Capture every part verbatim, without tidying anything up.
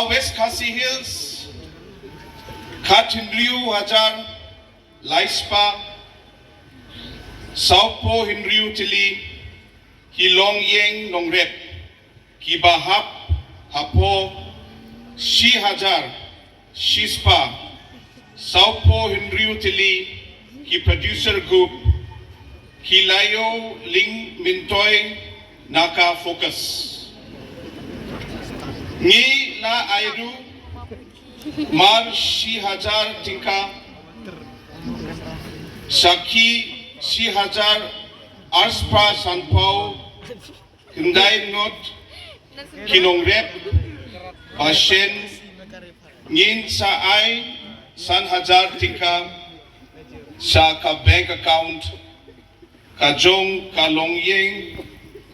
West Khasi Hills, khathynriew hajar laispah sawphew hynriew tylli ki longïing nongrep kiba hap hapoh shi hajar shispah sawphew hynriew tylli ki producer group ki la ïoh lyngmyntoi na ka FOCUS. Ngi la ai ruh mar shi hajar tyngka sha ki shi hajar arspah sanphew khyndai ngut ki nongrep, ba shen ngin sa ai san hajar tyngka sha ka bank account ka jong ka longïing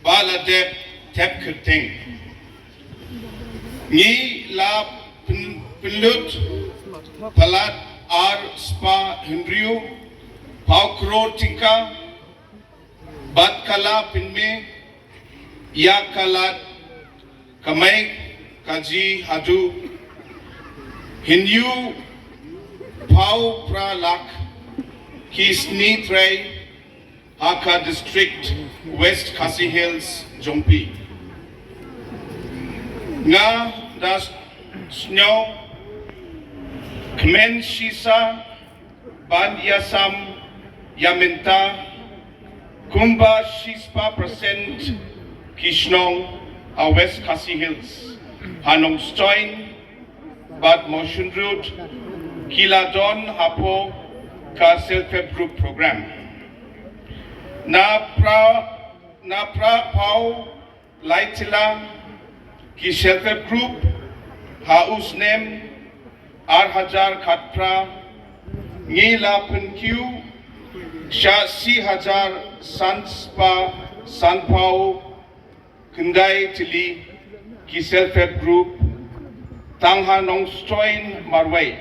ba la dep thep kyrteng. Ngi la pyn- pynlut palat arspah hynriewphew klur tyngka bad ka la pynmih ïa ka lad kamai kajih haduh hynñiewphew phra lak ki sngi trei ha ka district West Khasi Hills jong phi. Nga da sngew kmen shisha ban ïasam ïa mynta kumba shispah percent ki shnong ha West Khasi Hills, ha Nongstoiñ bad Mawshynrut ki la don hapoh ka Self Help Group Program. Na phra na phraphew lai tylli ki Self Help Group ha u snem ar hajar khatphra ngi la pynkiew sha shi hajar sanspah sanphew khyndai tylli ki Self Help Group tang ha Nongstoiñ marwei.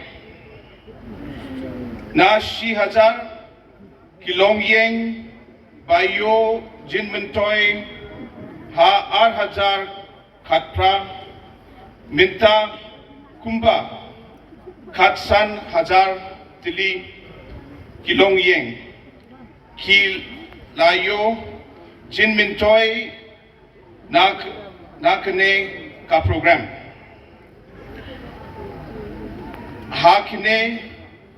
Na shi hajar ki longïing ba ïoh jingmyntoi ha ar hajar khatphra mynta kumba khatsan hajar tylli ki longïing ki la ïoh jingmyntoi na k- na kane ka program. Ha kine